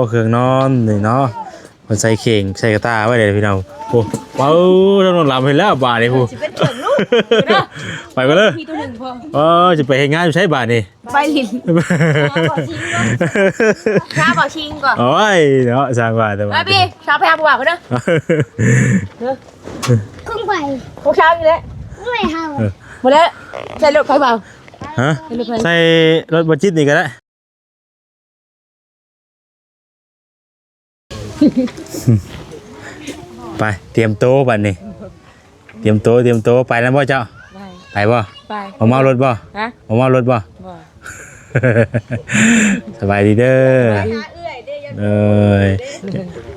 ເຄື່ອງນອນນີ້ເນາະ ເພິ່ນໃສ່ເຂ່ງໃສ່ກະຕ່າໄວ້ເດ້ພີ່ນ້ອງ. ໂອ້ ເອົາ ນ້ອງລຳເຫັນແລ້ວບາດນີ້ພຸ້ນ ຊິເປັນເຄື່ອງລູກເດີ ໄປກ່ອນເດີ ມີຕົວໜຶ່ງພໍ ເອີ ຊິໄປເຮັດງານຢູ່ໃສບາດນີ້? ໄປຫຼິ້ນ ຫາບ່າວຊິງກ່ອນ ໂອ້ຍເນາະ ຊ່າງວ່າແຕ່ວ່າ ໄປພີ່ ຊາວໄປຫາຜູ້ບ່າວກ່ອນເດີ ເຄິ່ງໄປ ຫົກເຊົ້ານີ້ແຫຼະ ເມື່ອຍເຮົາ ເອີ ບໍ່ແລ້ວ ໃສ່ລົດໃຜບ່າວ? ຮະ? ໃສ່ລົດໃຜ? ໃສ່ລົດບໍ່ຈິດນີ້ກໍໄດ້. ໄປ ຕຽມໂຕບັດນີ້ ຕຽມໂຕ ຕຽມໂຕ ໄປນຳບໍ່ເຈົ້າ? ໄປ ໄປບໍ່? ໄປ ບໍ່ເມົາລົດບໍ່? ຮະ? ບໍ່ເມົາລົດບໍ່? ບໍ່ ສະບາຍດີເດີ ສະບາຍດີ ເອີຍ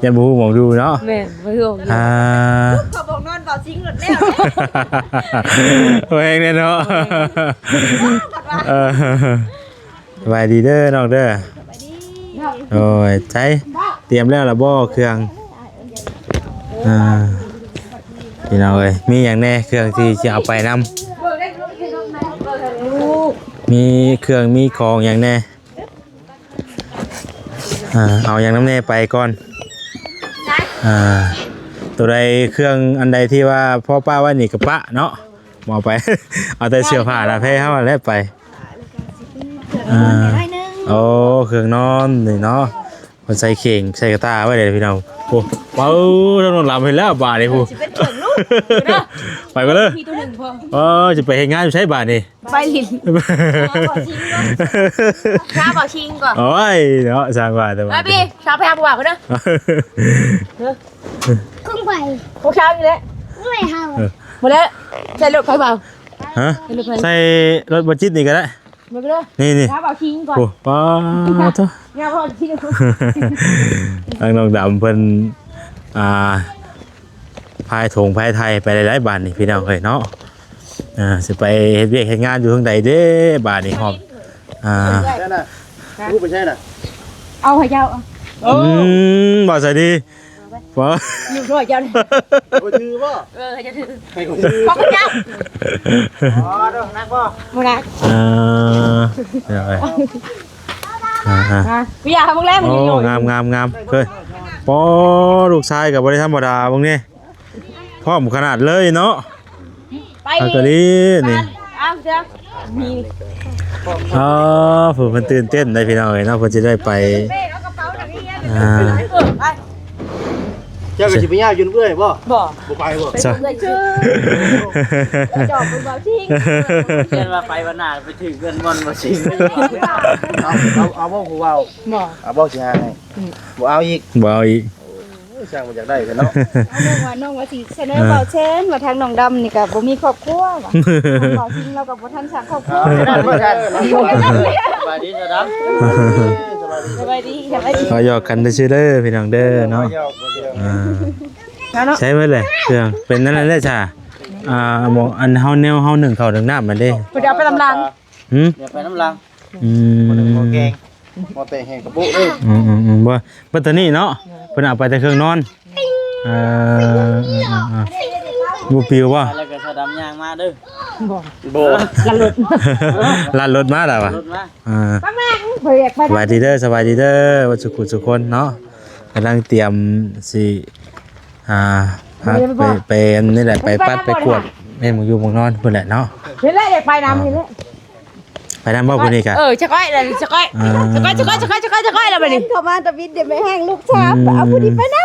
ຍັງບໍ່ຮູ້ໝ່ອງຢູ່ເນາະ ແມ່ນ ບໍ່ຮູ້ໝ່ອງຢູ່ ອ່າ ເຂົາບອກນອນບ່າວຊິງລົດແລ້ວ ແຮງແນ່ເນາະ ເອີ. ສະບາຍດີເດີນ້ອງເດີ ໂອ້ຍ ໃສ ຕຽມແລ້ວລະບໍ່ເຄື່ອງ? ອ່າ ພີ່ນ້ອງເອີຍ ມີຫຍັງແດ່ເຄື່ອງທີ່ຈະເອົາໄປນຳ? ມີເຄື່ອງມີຂອງຫຍັງແດ່? ອ່າ ເອົາຫຍັງນຳແດ່ໄປກ່ອນ ອ່າ ໂຕໃດເຄື່ອງອັນໃດທີ່ວ່າພໍປະໄວ້ນີ້ກະປະເນາະ ບໍ່ເອົາໄປ ເອົາແຕ່ເສື້ອຜ້າໜ້າແພເຮົາຫັ້ນແຫຼະໄປ. ອ່າ ໂອ້ ເຄື່ອງນອນນີ້ເນາະ ເພິ່ນໃສ່ເຂ່ງໃສ່ກະຕ່າໄວ້ເດ້ພີ່ນ້ອງ. ໂອ້ ເອົາ ນ້ອງລຳເຫັນແລ້ວບາດນີ້ພຸ້ນ ຊິເປັນເຄື່ອງລູກເດີ ໄປກ່ອນເດີ ມີຕົວໜຶ່ງພໍ ເອີ ຊິໄປເຮັດງານຢູ່ໃສບາດນີ້? ໄປຫຼິ້ນ ຫາບ່າວຊິງກ່ອນ ຫາບ່າວຊິງກ່ອນ ໂອ້ຍເນາະ ຊ່າງວ່າແຕ່ວ່າ ໄປພີ່ ຊາວໄປຫາຜູ້ບ່າວກ່ອນເດີ ເຄິ່ງໄປ ຫົກເຊົ້ານີ້ແຫຼະ ເມື່ອຍເຮົາ ບໍ່ແລ້ວ ໃສ່ລົດໃຜບ່າວ? ຮະ? ໃສ່ລົດໃຜ? ໃສ່ລົດບໍ່ຈິດນີ້ກໍໄດ້ ມາເດີ ນີ້ໆ ຫາບ່າວຊິງກ່ອນ ໂອ້ ປາໂທ ຫາບ່າວຊິງ ທາງນ້ອງດຳເພິ່ນ ອ່າ ພາຍຖົງພາຍໄຖໄປຫຼາຍໆ ບາດນີ້ພີ່ນ້ອງເອີຍເນາະ ອ່າ ຊິໄປເຮັດວຽກເຮັດງານຢູ່ເທິງໃດເດ້ບາດນີ້ຮອບ ອ່າ ນັ້ນນະ ຮູ້ໄປໃສນະ? ເອົາໃຫ້ເຈົ້າ ອືມ ບໍ່ໃສ່ດີ ບໍ່ ຢູ່ດ້ວຍເຈົ້າ ບໍ່ຖືບໍ່? ເອີ ໃຫ້ເຈົ້າຖື ໃຫ້ເຂົາຖື ຂອບຄຸນເຈົ້າ ອໍ ໜັກບໍ່? ບໍ່ໜັກ ເອີ ເອີ ອ່າ ອ່າ ອ່າ ເວຍາເບິ່ງແລ້ວ ໂອ້ ງາມໆໆ ເຄີຍ ປໍ ລູກຊາຍກໍບໍ່ໄດ້ທຳມະດາເບິ່ງນີ້ ພ້ອມຂະໜາດເລີຍເນາະ ໄປ ອາກາລີນີ້ ອ້າວ ເສືອ ມີ ອໍ ເພິ່ນ ເພິ່ນຕື່ນເຕັ້ນໄດ໋ພີ່ນ້ອງເອີຍເນາະ ເພິ່ນຊິໄດ້ໄປ ອ່າ ເອີ ໄປ ເຈົ້າກໍຊິໄປຍາວຢູ່ນຳເອື້ອຍບໍ່? ບໍ່ ບໍ່ໄປບໍ່? ເຈົ້າ ເຈົ້າເປັນບ່າວຊິງ ເຫັນວ່າໄປວັນໜ້າໄປຖືກເງິນບ່ອນບ່າວຊິງ ເອົາ ເອົາ ເອົາບໍ່ຜູ້ເວົ້າ? ບໍ່ ເອົາບໍ່ຊິຫາໃຫ້? ອືມ ບໍ່ເອົາອີກ ບໍ່ເອົາອີກ. ໂອ້ຍ ຊ່າງບໍ່ຢາກໄດ້ກັນເນາະ ນ້ອງວ່າ ນ້ອງວ່າຊິສະເໜີ ອ່າ ບ່າວແຊນ ວ່າທາງນ້ອງດຳນີ້ກະບໍ່ມີຄອບຄົວວ່າ ທາງບ່າວຊິງລາວກະບໍ່ທັນສ້າງຄອບຄົວ ສະບາຍດີ ສະບາຍດີ ສະບາຍດີ ສະບາຍດີ ກໍຢອກກັນຊື່ໆເດີພີ່ນ້ອງເດີເນາະ ອ່າ ເນາະ ໃຊ້ໝົດແຫຼະເຄື່ອງ ເປັນນັ້ນແຫຼະຊະ ອ່າ ໝໍ ອັນເຮົາແນວເຮົາໜຶ້ງເຂົ້າໜຶ້ງນ້ຳຫັ້ນເດ້ ເພິ່ນເອົາໄປນຳຫຼັງ ຫືມ ດຽວໄປນຳຫຼັງ ອືມ ໝໍໜຶ້ງໝໍແກງ ໝໍແປງແຫ້ງກະໂປະເດ້ ອືມໆໆ ບໍ່ ເບິດໂຕນີ້ເນາະ ເພິ່ນເອົາໄປແຕ່ເຄື່ອງນອນ ເອີ ບໍ່ປິວບໍ່ ແລ້ວກໍສາດຳຍ່າງມາເດີ ບໍ່ ບໍ່ ລັດລົດ ລັດລົດມາແລ້ວວ່າ ລັດລົດມາ ອ່າ ສະບາຍດີເດີ ສະບາຍດີເດີ ເບິດສຸຂູສຸຄົນເນາະ ກຳລັງຕຽມຊິ ອ່າ ພາໄປ ໄປອັນນີ້ແຫຼະ ໄປປັດໄປກວດ ແມ່ນໝ່ອງຢູ່ໝ່ອງນອນພຸ້ນແຫຼະເນາະ ເຫັນແລ້ວ ຢາກໄປນຳ ອ່າ ເຫັນແລ້ວ ໄປນຳບໍ່ຜູ້ນີ້ກະ ເອີ ຈະກ້ອຍແລ້ວ ຈະກ້ອຍ ອ່າ ຈະກ້ອຍ ຈະກ້ອຍ ຈະກ້ອຍ ແລ້ວບັດນີ້ ເຂົ້າມາຕະວິດ ດຽວແມ່ແຫ້ງລູກສາມ ອືມ ເອົາຜູ້ນີ້ໄປນຳ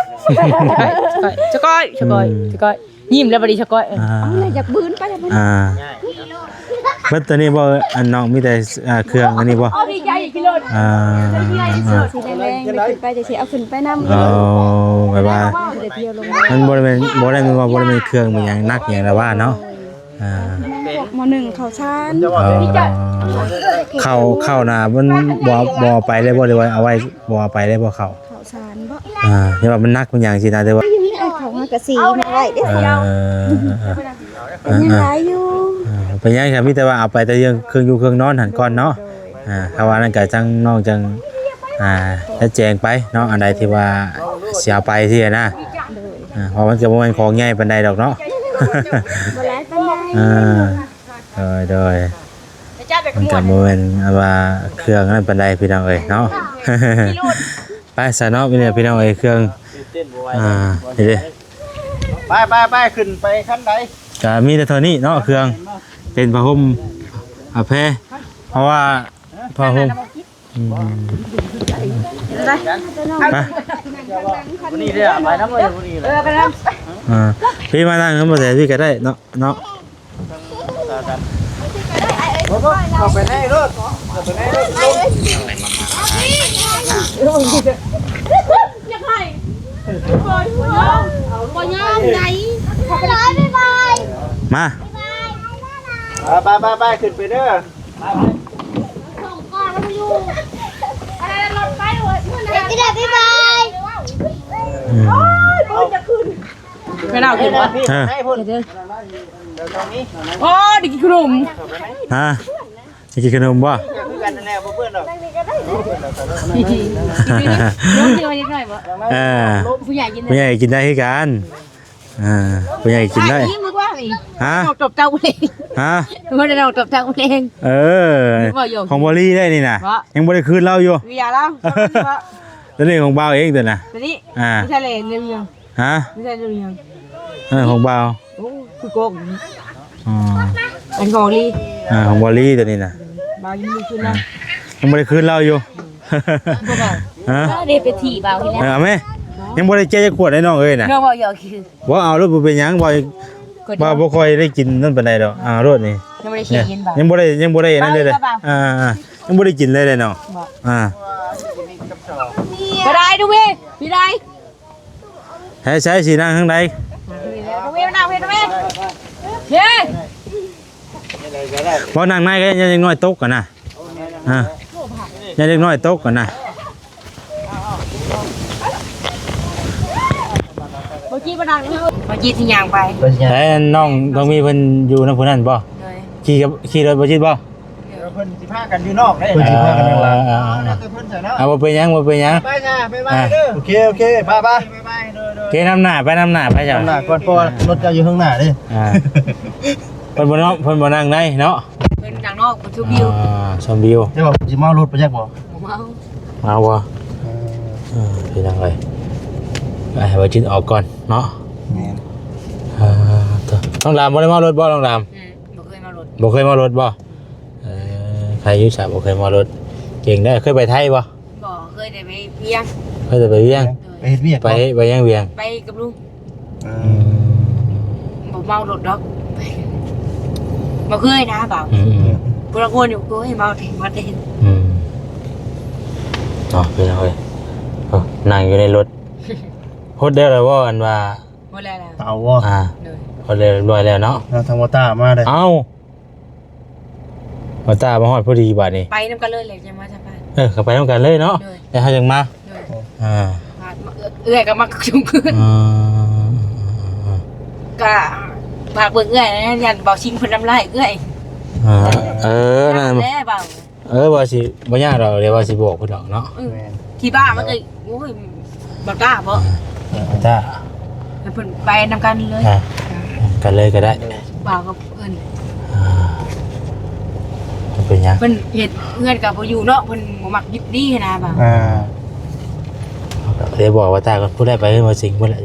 ຈະກ້ອຍ ຈະກ້ອຍ ອືມ ຈະກ້ອຍ ຍິ້ມແລ້ວບັດນີ້ ຈະກ້ອຍ ອ່າ ເອົາແລ້ວ ຢາກບືນໄປແລ້ວບັດນີ້ ອ່າ ເບິດໂຕນີ້ບໍ່ ອັນນ້ອງມີແຕ່ ອ່າ ເຄື່ອງອັນນີ້ບໍ່ ເອົາດີໃຈກິໂລ ອ່າ ອ່າ ສີແດງໆ ໄປຂຶ້ນໄປ ຈະຊິເອົາຂຶ້ນໄປນຳ ເອົາ ແບບວ່າ ມັນບໍ່ໄດ້ແມ່ນ ບໍ່ໄດ້ແມ່ນວ່າ ບໍ່ໄດ້ແມ່ນເຄື່ອງແມ່ນຫຍັງໜັກຫຍັງແບບວ່າເນາະ ອ່າ ໝໍໜຶ້ງເຂົ້າສານ ເອີ ເຂົ້າ ເຂົ້ານະ ມັນບໍ່ ບໍ່ເອົາໄປເລີຍບໍ່ ຫຼືວ່າເອົາໄວ້ ບໍ່ເອົາໄປເລີຍບໍ່ເຂົ້າ? ເຂົ້າສານບໍ່? ອ່າ ແຕ່ວ່າມັນໜັກມັນຫຍັງຊີ້ນະ ແຕ່ວ່າ ເອົາເຂົ້າມາກະສີມາໄວ້ເດ້ ເອີ ເອີ ເປັນຫຍັງຫຼາຍຢູ່ ເອີ ເປັນຫຍັງ ມີແຕ່ວ່າເອົາໄປແຕ່ເຄື່ອງ ເຄື່ອງຢູ່ເຄື່ອງນອນຫັ້ນກ່ອນເນາະ ອ່າ ຖ້າວ່ານັ້ນກະຈັ່ງ ນ້ອງຈັ່ງ ອ່າ ຈະແຈ້ງໄປເນາະ ອັນໃດທີ່ວ່າຊິເອົາໄປຊີ້ນະ ອ່າ ເພາະມັນກະບໍ່ແມ່ນຂອງໃຫຍ່ປານໃດດອກເນາະ ບໍ່ຫຼາຍປານໃດ ອ່າ ໂດຍ ໂດຍ ມັນກະບໍ່ແມ່ນອັນວ່າເຄື່ອງນັ້ນປານໃດພີ່ນ້ອງເອີຍເນາະ ໄປຊະເນາະ ພີ່ນ້ອງເອີຍ ເຄື່ອງ ອ່າ ນີ້ເດ້ ໄປໆໆ ຂຶ້ນໄປຄັນໃດ ກະມີແຕ່ເທົ່ານີ້ເນາະ ເຄື່ອງ ເຕັນຜ້າຫົ່ມ ຜ້າແພ ເພາະວ່າຜ້າຫົ່ມ ອືມ ໄປ ນີ້ເດ້ ໄປນຳເລີຍ ນີ້ເລີຍ ເອີ ໄປນຳ ອ່າ ພີ່ມານັ່ງນຳບໍ່ແສນ ພີ່ກະໄດ້ເນາະ ເນາະ ເຂົ້າໄປໃນລົດ ເຂົ້າໄປໃນລົດ ຢາກໃຫ້ ບໍ່ຍອມ ບໍ່ຍອມໃດ ມາ ໄປໆໆ ຂຶ້ນໄປເດີ ສົ່ງກ່ອນແລ້ວຢູ່ ອັນນັ້ນລົດໄປເວີຍ ໄປເດີ ບາຍບາຍ ອືມ ໂອ້ຍ ບໍ່ຢາກຂຶ້ນ ແມ່ນເອົາຂຶ້ນບໍ່ ເອີ ໂອ້ ໄດ້ກິນຂະໜົມ ຮະ ຊິກິນຂະໜົມບໍ່? ຄືກັນນັ້ນແຫຼະ ບໍ່ເປື້ອນດອກ ເອີ ຜູ້ໃຫຍ່ກິນ ຜູ້ໃຫຍ່ກິນໄດ້ຄືກັນ ອ່າ ຜູ້ໃຫຍ່ກິນໄດ້ ຮະ ອອກຕົບເຕົາເອງ ຮະ ບໍ່ໄດ້ອອກຕົບເຕົາເອງ ເອີ ຂອງບໍລີໄດ້ນີ້ນະ ຍັງບໍ່ໄດ້ຄືນລາວຢູ່ ເວຍລາວ ຕົວນີ້ຂອງບ່າວເອງຕົວນະ ຕົວນີ້ ອ່າ ມີທະເລໜຶ່ງ ຮະ ມີແຕ່ເລື່ອງຫຍັງ ເອີ ຂອງບ່າວ ໂອ້ ຄືກົກ ອໍ ອັນຂອງລີ ອ່າ ຂອງບ່າວລີຕົວນີ້ນະ ບ່າວຍັງບໍ່ໄດ້ຄືນລາວ ອືມ ຍັງບໍ່ໄດ້ຄືນລາວຢູ່ ບໍ່ບ່າວ ຮະ ເດ້ໄປຖີ່ບ່າວນີ້ແຫຼະ ເອີ ເອົາແມ ຍັງບໍ່ໄດ້ແຈກຈັກຂວດໄດ໋ນ້ອງເອີຍນະ ນ້ອງເວົ້າຫຍອກຄື ບໍ່ເອົາໂລດ ບໍ່ເປັນຫຍັງ ບ່າວ ບ່າວບໍ່ຄ່ອຍໄດ້ກິນນັ້ນປານໃດດອກ ເອົາໂລດນີ້ ຍັງບໍ່ໄດ້ກິນ ຍັງບໍ່ໄດ້ ຍັງບໍ່ໄດ້ນັ້ນເລີຍ ອ່າ ຍັງບໍ່ໄດ້ກິນເລີຍເນາະ ອ່າ ບໍ່ໄດ້ດູເວ ບໍ່ໄດ້ ໃສໆ ຊິນັ່ງທາງໃດ ເອີ ເອີ ເອີ ເອີ ເອີ ບໍ່ນັ່ງໃນກໍຢ້ານເດັກນ້ອຍຕົກຫັ້ນນະ ອ່າ ຢ້ານເດັກນ້ອຍຕົກຫັ້ນນະ ບໍ່ຈີດບໍ່ນັ່ງ ບໍ່ຈີດຊິຍ່າງໄປ ແຕ່ນ້ອງຕ້ອງມີເພິ່ນຢູ່ນຳຜູ້ນັ້ນບໍ່ ໂດຍ ຂີ່ກັບ ຂີ່ລົດບໍ່ຈີດບໍ່? ເອີ ເພິ່ນຊິພາກັນຢູ່ນອກເດ້ ເພິ່ນຊິພາກັນຢູ່ນອກ ເອີ ເອີ ເອີ ເອົາແຕ່ເພິ່ນໃສ່ເນາະ ເອົາ ບໍ່ເປັນຫຍັງ ບໍ່ເປັນຫຍັງ ໄປຊະ ບາຍບາຍເດີ ອ່າ ໂອເຄ ໂອເຄ ໄປ ໄປ ບາຍບາຍ ໂດຍ ໂດຍ ໂອເຄ ນຳໜ້າ ໄປນຳໜ້າ ໄປເຈົ້າ ນຳໜ້າກ່ອນ ເພາະວ່າລົດເຈົ້າຢູ່ຂ້າງໜ້າເດ້ ອ່າ ເພິ່ນບໍ່ເນາະ ເພິ່ນບໍ່ນັ່ງໃນເນາະ ເພິ່ນນັ່ງນອກ ເພິ່ນຊົມວິວ ອ່າ ຊົມວິວ ແຕ່ວ່າເພິ່ນຊິເມົາລົດໄປຈັກບໍ່? ບໍ່ເມົາ ເມົາບໍ່? ເອີ ເອີ ພີ່ນ້ອງເອີຍ ໃຫ້ບໍ່ຈິດອອກກ່ອນເນາະ ແມ່ນ ອ່າ ນ້ອງດຳບໍ່ໄດ້ເມົາລົດບໍ່ ນ້ອງດຳ? ອືມ ບໍ່ເຄີຍເມົາລົດ ບໍ່ເຄີຍເມົາລົດບໍ່? ເອີ ໃຜຢູ່ສາ ບໍ່ເຄີຍເມົາລົດ ເກັ່ງເດີ ເຄີຍໄປໄທບໍ່? ບໍ່ ເຄີຍແຕ່ໄປວຽງ ເຄີຍແຕ່ໄປວຽງ ໂດຍ ໄປເຮັດວຽກ ໄປ ໄປຫຍັງວຽງ? ໄປກັບລຸງ ອືມ ບໍ່ເມົາລົດດອກ ບໍ່ເຄີຍນະບ່າວ ອືມ ຜູ້ລາງຄົນຢູ່ ໂອ້ຍ ເມົາແທ້ ເມົາແທ້ ອືມ ເນາະ ພີ່ນ້ອງເອີຍ ເອີ ນັ່ງຢູ່ໃນລົດ ຫົດແລ້ວລະບໍ່ ອັນວ່າ ຫົດແລ້ວ ເຕົາບໍ່? ອ່າ ໂດຍ ຫົດແລ້ວ ຮຽບຮ້ອຍແລ້ວເນາະ ທາງບໍ່ຕ້າມາເດ້ ເອົ້າ ມາຕາມາຮອດພໍດີບາດນີ້ ໄປນຳກັນເລີຍແຫຼະ ຈັ່ງມາສະພາດ ເອີ ກໍໄປນຳກັນເລີຍເນາະ ໂດຍ ແລ້ວເຮົາຈັ່ງມາ ໂດຍ ອ່າ ເອື້ອຍກໍມັກຊຸມຄືນ ອ່າ ກໍຝາກເບິ່ງເອື້ອຍນະ ຢ້ານເບົາຊິງເພິ່ນທຳລາຍເອື້ອຍ ອ່າ ເອີ ນັ້ນແຫຼະເບົາ ເອີ ວ່າຊິບໍ່ຍາກດອກ ດຽວວ່າຊິບອກເພິ່ນດອກເນາະ ອືມ ແມ່ນ ທີ່ບ້ານມັນກໍ ໂອ້ຍ ບໍ່ກ້າບໍ່ ເອີ ບໍ່ກ້າ ໃຫ້ເພິ່ນໄປນຳກັນເລີຍ ອ່າ ກັນເລີຍກໍໄດ້ ບ່າວກັບເພິ່ນ ອ່າ ບໍ່ເປັນຫຍັງ ເພິ່ນເຮັດເຮືອນກໍບໍ່ຢູ່ເນາະ ເພິ່ນບໍ່ມັກຢູ່ນີ້ນະບ່າວ ອ່າ ດຽວບອກວ່າຕາກໍຜູ້ໃດໄປເຮືອນບໍ່ຊິງພຸ້ນແຫຼະ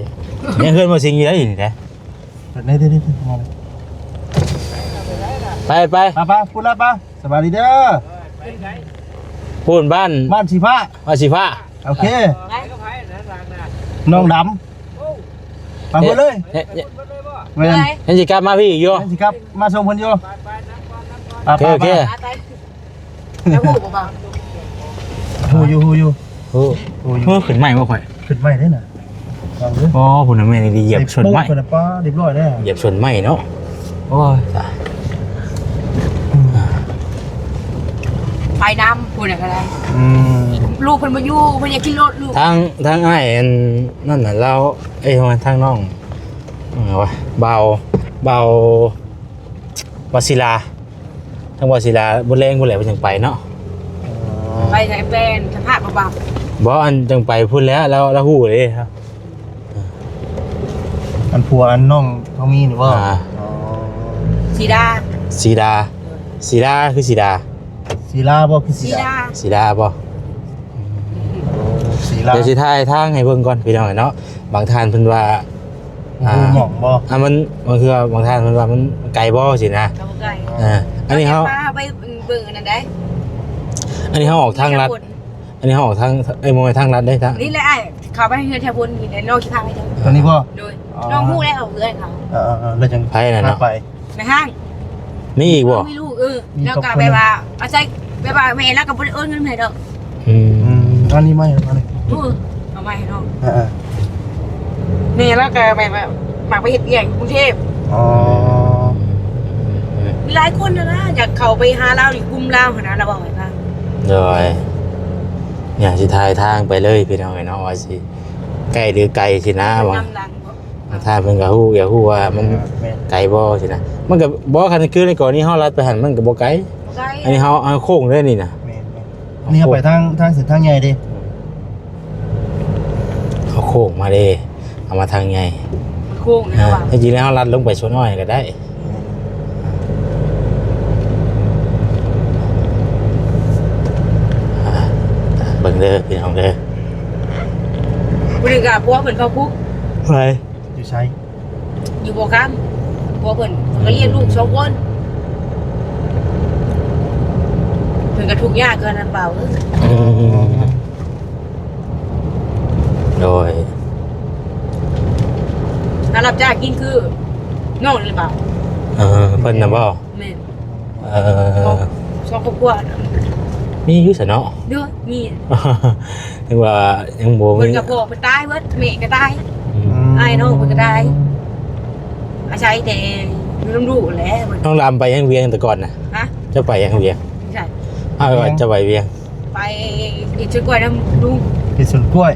ຍັງເຮືອນບໍ່ຊິງຢູ່ໃດນີ້ນະ ໄປ ໄປ ໄປ ໄປ ພຸ້ນລະໄປ ສະບາຍດີເດີ ພຸ້ນບ້ານ ບ້ານສີຟ້າ ບ້ານສີຟ້າ ໂອເຄ ນ້ອງດຳ ໄປພຸ້ນເລີຍ ເອີ ເອີ ແມ່ນ ຍັງຊິກັບມາພີ້ອີກຢູ່ ຍັງຊິກັບມາສົ່ງເພິ່ນຢູ່ ໂອເຄ ໂອເຄ ຮູ້ບໍ່ ຮູ້ຢູ່ ຮູ້ຢູ່ ໂອ້ ໂອ້ ຂຶ້ນໄມ້ບໍ່ຂ້ອຍ ຂຶ້ນໄມ້ເດ້ນະ ອໍ ພຸ້ນນະແມ່ນອີ່ຫຼີ ຢຽບຊົນໄມ້ ເປັນປູເພິ່ນນະ ປ້າ ຮຽບຮ້ອຍແລ້ວ ຢຽບຊົນໄມ້ເນາະ ໂອ້ຍ ຕາຍ ໄປນຳພຸ້ນນະກໍໄດ້ ອືມ ລູກເພິ່ນບໍ່ຢູ່ ເພິ່ນຢາກຂີ່ລົດ ລູກ ທາງ ທາງອ້າຍອັນນັ້ນນະ ລາວ ເອີຍ ທາງນ້ອງ ເອີ ວ່າ ບ່າວ ບ່າວ ບ່າວສີລາ ທາງບ່າວສີລາ ມື້ແລງພຸ້ນແຫຼະ ເພິ່ນຈັ່ງໄປເນາະ ອໍ ໄປໃສ ແປນສະພາດບໍ່ບ່າວ ບໍ່ ອັນຈັ່ງໄປພຸ້ນແຫຼະ ລາວ ລາວຮູ້ເດ້ ອັນຜົວອັນນ້ອງທອງມີນີ້ບໍ່ ອ່າ ອໍ ສີດາ ສີດາ ເອີ ສີດາຄືສີດາ ສີລາບໍ່ ຄືສີດາ ສີດາ ສີດາບໍ່ ໂອ້ ສີ ດຽວຊິຖ່າຍທາງໃຫ້ເບິ່ງກ່ອນພີ່ນ້ອງເນາະ. ບາງທ່ານເພິ່ນວ່າ ອ່າ ບໍ່ຮູ້ໝ່ອງບໍ່? ອ່າ ມັນ ບາງເທື່ອບາງທ່ານເພິ່ນວ່າມັນໄກບໍ່ຊີ້ນະ. ກໍບໍ່ໄກ. ອ່າ ອັນນີ້ເຮົາ ພາໄປເບິ່ງອັນນັ້ນໄດ໋. ອັນນີ້ເຮົາອອກທາງລັດ. ອັນນີ້ເຮົາອອກທາງ ເອີຍ ບໍ່ແມ່ນທາງລັດເດ້ ທາງ ນີ້ແຫຼະອ້າຍ ເຂົ້າໄປເຮືອນແຖວພຸ້ນນີ້ແຫຼະ ນ້ອງຊິພາໄປເດີ. ຕົວນີ້ບໍ່? ໂດຍ. ອໍ ນ້ອງຮູ້ແລ້ວ ເອົາເອື້ອຍເຂົາ. ເອີໆ ແລ້ວຈັ່ງ ໃຜນັ້ນເນາະ? ໄປ ແມ່ຮ້າງ. ມີອີກບໍ່? ມີລູກ ເອີ ມີ ແລ້ວກໍແບບວ່າ ອາໄສແບບວ່າແມ່ລາວກໍບໍ່ໄດ້ໂອນເງິນໃຫ້ດອກ. ອືມ ອືມ ອັນນີ້ມາ ອັນນີ້ ເອີ ເອົາມາໃຫ້ນ້ອງ. ເອີໆ ແມ່ລາວກໍແມ່ນວ່າມັກໄປເຮັດວຽກຢູ່ກຸງເທບ. ອໍ ມີຫຼາຍຄົນນະນະ ຢາກເຂົ້າໄປຫາລາວ ຢູ່ກຸ່ມລາວຫັ້ນນະ ລາວເວົ້າໃຫ້ຟັງ. ໂດຍ ຢາກຊິຖ່າຍທາງໄປເລີຍພີ່ນ້ອງເອີຍເນາະ ວ່າຊິໃກ້ຫຼືໄກຊີ້ນະ ວ່າ ນຳຫຼັງ. ຖ້າເພິ່ນກໍຮູ້ ຢາກຮູ້ວ່າມັນ ແມ່ນ ໄກບໍ່ຊີ້ນະ. ມັນກໍບໍ່ ຄັນຄືໃນກໍລະນີເຮົາລັດໄປຫັ້ນ ມັນກໍບໍ່ໄກ. ບໍ່ໄກ. ອັນນີ້ເຮົາ ເຮົາໂຄ້ງເດ້ນີ້ນະ. ແມ່ນໆ ອັນນີ້ເຮົາໄປທາງ ທາງເສັ້ນທາງໃຫຍ່ເດ້. ເຮົາໂຄ້ງມາເດ້ ເຮົາມາທາງໃຫຍ່. ມັນໂຄ້ງນະ. ອ່າ ວ່າ ແທ້ຈິງແລ້ວເຮົາລັດລົງໄປສວນອ້ອຍກໍໄດ້. ອ່າ ເບິ່ງເດີພີ່ນ້ອງເດີ. ຜູ້ໜຶ່ງກໍຜົວເພິ່ນເຂົ້າຄຸກ. ໃຜ? ຢູ່ໃສ? ຢູ່ບໍ່ຄຳ. ຜົວເພິ່ນ ເພິ່ນກໍລ້ຽງລູກສອງຄົນ. ເພິ່ນກໍທຸກຍາກຄືກັນນະ ບ່າວເອີຍ. ອືມ ໂດຍ. ຫາຮັບຈ້າງກິນຄືນ້ອງນີ້ແຫຼະ ບ່າວ. ເອີ ເພິ່ນນະບໍ່? ແມ່ນ. ເອີ ສອງຄອບຄົວ ມີຢູ່ຊະເນາະ. ໂດຍ ມີ. ເຖິງວ່າຍັງບໍ່ມີ ເພິ່ນກໍພໍ່ເພິ່ນຕາຍເບິດ ແມ່ກໍຕາຍ. ອືມ ອ້າຍນ້ອງເພິ່ນກໍຕາຍ. ອາໄສແຕ່ຢູ່ນຳລູກແຫຼະ. ນ້ອງດຳໄປຫຍັງວຽງແຕ່ກ່ອນນະ? ຮະ? ເຈົ້າໄປຫຍັງວຽງ? ໃສ? ອ້າວ ວຽງ ເຈົ້າໄປວຽງ ໄປເຮັດສວນກ້ວຍນຳລຸງ. ເຮັດສວນກ້ວຍ. ອໍ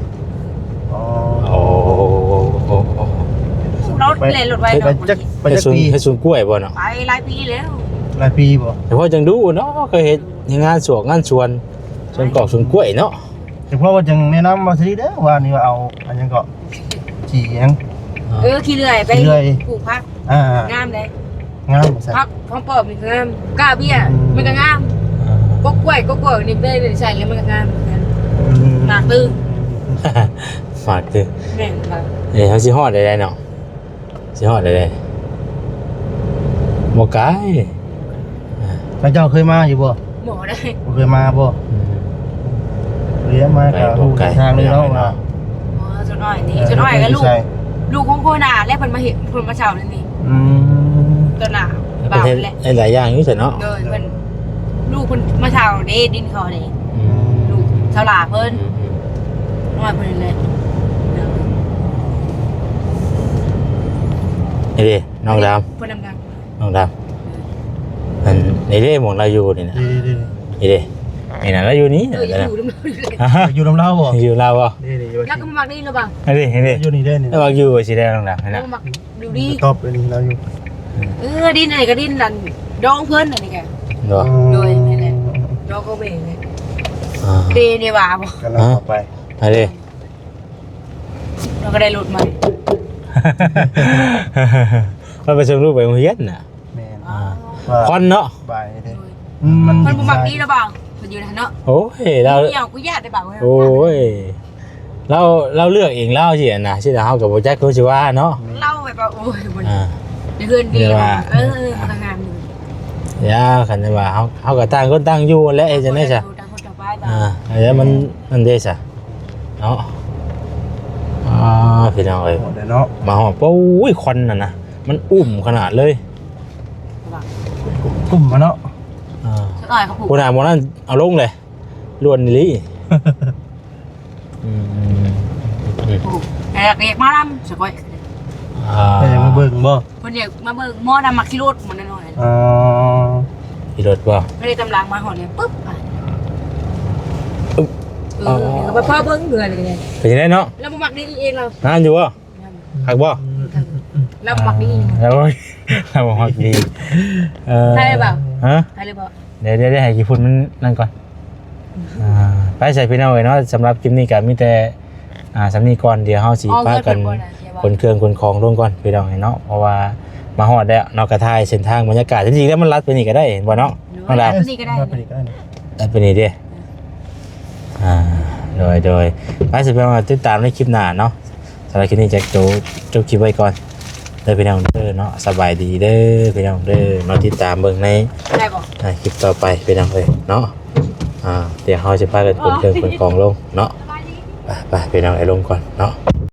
ໂອ້ ໂອ້ ໂອ້ ໂອ້ ລົດ ໄປ ແລ່ນລົດໄວເນາະ. ໄປຈັກ ໄປຈັກປີ? ເຮັດສວນ ເຮັດສວນກ້ວຍບໍ່ເນາະ? ໄປຫຼາຍປີແລ້ວ. ຫຼາຍປີບໍ່? ແຕ່ພໍຈັ່ງດຸເນາະ ເຄີຍເຮັດງານສວນ ງານສວນ ສວນກອກສວນກ້ວຍເນາະ. ແຕ່ພໍວ່າຈັ່ງແນະນຳວ່າຊິເດີ ວ່ານີ້ວ່າເອົາອັນຫຍັງເກາະ ຂີ້ຫຍັງ? ເອີ ຂີ້ເລື່ອຍໄປ ຂີ້ເລື່ອຍ ປູກຜັກ. ອ່າ ງາມເດ້. ງາມ ຜັກຫອມປ້ອມນີ້ກໍງາມ ກ້າເບ້ຍ ອືມ ມັນກໍງາມ. ອ່າ ກົກກ້ວຍ ກົກກ້ວຍນີ້ໄປໃສ່ແລ້ວມັນກໍງາມຄືກັນ. ອືມ ໝາກຕື້ ໝາກຕື້. ແມ່ນ ເອີ ເຮົາຊິຮອດໄດ້ເນາະ. ຊິຮອດໄດ້ ບໍ່ໄກ. ອ່າ ເຈົ້າເຄີຍມາຢູ່ບໍ່? ບໍ່ໄດ້. ບໍ່ເຄີຍມາບໍ່? ອືມ ເລີຍມາກໍຮູ້ເສັ້ນທາງເລີຍເນາະ. ບໍ່ໄກ ບໍ່ໄກ. ອໍ ສ່ວນອ້ອຍນີ້ ເອີ ສ່ວນອ້ອຍກໍລູກ ເພິ່ນຢູ່ໃສ? ລູກຂອງຄົນໜ້າ ແລະເພິ່ນມາເຮັດ ເພິ່ນມາເຊົ່ານີ້. ອືມ ຕໍ່ໜ້າ ເພິ່ນເຮັດ ບ່າວແຫຼະ ເຮັດຫຼາຍຢ່າງຢູ່ຊັ້ນເນາະ. ໂດຍ ເພິ່ນ ລູກເພິ່ນມາເຊົ່າເດ້ ດິນເຂົາເດ້. ອືມ ລູກຊາວຫຼ້າເພິ່ນ. ອືມ ນ້ອຍເພິ່ນແຫຼະ. ນີ້ເດ້ ນ້ອງດຳ ເພິ່ນນຳກັນ. ນ້ອງດຳ ອັນນີ້ເດ້ ໝ່ອງລາວຢູ່ນີ້ນະ. ນີ້ໆໆ ນີ້ເດ້ ນີ້ນະ ລາວຢູ່ນີ້. ເອີ ຢູ່ນຳລາວຢູ່ເດ້. ຢູ່ນຳລາວບໍ່? ຢູ່ລາວບໍ່? ນີ້ໆ ລາວກໍບໍ່ມັກນີ້ລະບັງ. ອັນນີ້ ນີ້ ຢູ່ນີ້ເດ້ນີ້. ລາວມັກຢູ່ຊິໄດ້ ນ້ອງດຳ ນີ້ນະ. ບໍ່ມັກຢູ່ດີ ຕອບອັນນີ້ລາວຢູ່. ເອີ ດິນອັນນີ້ກໍດິນອັນດອງເພິ່ນ ອັນນີ້ກໍ. ບໍ່? ໂດຍ ນີ້ແຫຼະ ດອງຂອງເມແຫຼະ. ອ່າ ເດເນວາບໍ່? ກຳລັງເຂົ້າໄປ. ອັນນີ້ ເຮົາກໍໄດ້ລົດໃໝ່. ເຮົາໄປສົ່ງລູກໄປໂຮງຮຽນນະ. ແມ່ນ. ອ່າ ຄວັນເນາະ. ສະບາຍເດ້. ໂດຍ. ອືມ ມັນ ມັນບໍ່ມັກດີລະບ່າວ ເພິ່ນຢູ່ຫັ້ນເນາະ. ໂອ້ຍ ລາວ ເຫື່ອວ ກູຢ້ານໄດ້ບ່າວ. ໂອ້ຍ ລາວ ລາວເລືອກເອງ ລາວຊິອັນນະ ຊິເຮົາກໍບໍ່ຈັກຄືຊິວ່າເນາະ. ລາວແບບວ່າ ໂອ້ຍ ບໍ່ ອ່າ ໃນເຮືອນດີ. ແຕ່ວ່າ ເອີ ມັນກໍງາມຢູ່. ຢ່າ ຄັນວ່າເຮົາ ເຮົາກໍຕ່າງຄົນຕ່າງຢູ່ແຫຼະ ເຮັດຈັ່ງໃດຊະ. ຕ່າງຄົນຕ່າງໄປ. ອ່າ ອັນນີ້ມັນ ມັນເດ້ຊະເນາະ. ອ່າ ພີ່ນ້ອງເອີຍ ຮອດແລ້ວເນາະ. ມາຮອດ ໂອ້ຍ ຄວັນນັ້ນນະ ມັນອຸ້ມຂະໜາດເລີຍ. ກຸ້ມມາເນາະ. ອ່າ ສ່ວນອ້າຍເຂົາປູກ ພຸ້ນນະ ໝ່ອງນັ້ນເອົາລົງເລີຍ ລ້ວນອີ່ຫຼີ. ອືມ ອືມ ອືມ ໂອ້ ແຕ່ກໍຢາກມານຳສະກ້ອຍ. ອ່າ ເພິ່ນຢາກມາເບິ່ງບໍ່? ເພິ່ນຢາກມາເບິ່ງໝໍນຳ ມັກຂີ່ລົດໝໍນ້ອຍໆ. ອໍ ຂີ່ລົດບໍ່? ເພິ່ນໄດ້ຕຳຫຼັງມາຮອດນີ້ປຶບ ອຶບ ເອີ ອໍ ນີ້ກໍໄປພໍເບິ່ງເທື່ອນີ້. ເປັນຈັ່ງໃດເນາະ? ລາວບໍ່ມັກດີເອງລາວ. ງາມຢູ່ບໍ່? ງາມ. ຄັກບໍ່? ອືມ ລາວບໍ່ມັກດີ. ອ່າ ລາວ ລາວບໍ່ມັກດີ. ເອີ ຖ່າຍໄດ້ບໍ່? ຮະ? ຖ່າຍໄດ້ບໍ່? ດຽວ ດຽວ ດຽວໃຫ້ຂີ້ຝຸ່ນມັນນັ້ນກ່ອນ. ອ່າ ໄປໃສພີ່ນ້ອງເອີຍເນາະ ສຳລັບຄລິບນີ້ກໍມີແຕ່ ອ່າ ສ່ຳນີ້ກ່ອນ. ດຽວເຮົາຊິພາກັນຂົນເຄື່ອງຂົນຂອງລົງກ່ອນພີ່ນ້ອງເອີຍເນາະ ເພາະວ່າມາຮອດແລ້ວເນາະ. ກະຖ່າຍເສັ້ນທາງບັນຍາກາດ ທີ່ຈິງແລ້ວມັນລັດໄປນີ້ກໍໄດ້ ເຫັນບໍ່ເນາະ ນ້ອງດາວ? ລັດໄປນີ້ກໍໄດ້ ລັດໄປນີ້ເດ້. ອ່າ ໂດຍ ໂດຍ ໄປ ຊິໄປຕິດຕາມໃນຄລິບໜ້າເນາະ. ສຳລັບຄລິບນີ້ຈະໂຈະ ຈົບຄລິບໄວ້ກ່ອນເດີພີ່ນ້ອງເດີເນາະ. ສະບາຍດີເດີພີ່ນ້ອງເດີເນາະ. ຕິດຕາມເບິ່ງໃນ ໄດ້ບໍ່ ອ່າ ຄລິບຕໍ່ໄປພີ່ນ້ອງເອີຍເນາະ. ອ່າ ດຽວເຮົາຈະພາກັນຂົນເຄື່ອງຂົນຂອງລົງເນາະ. ໄປ ໄປ ພີ່ນ້ອງເອີຍ ລົງກ່ອນເນາະ.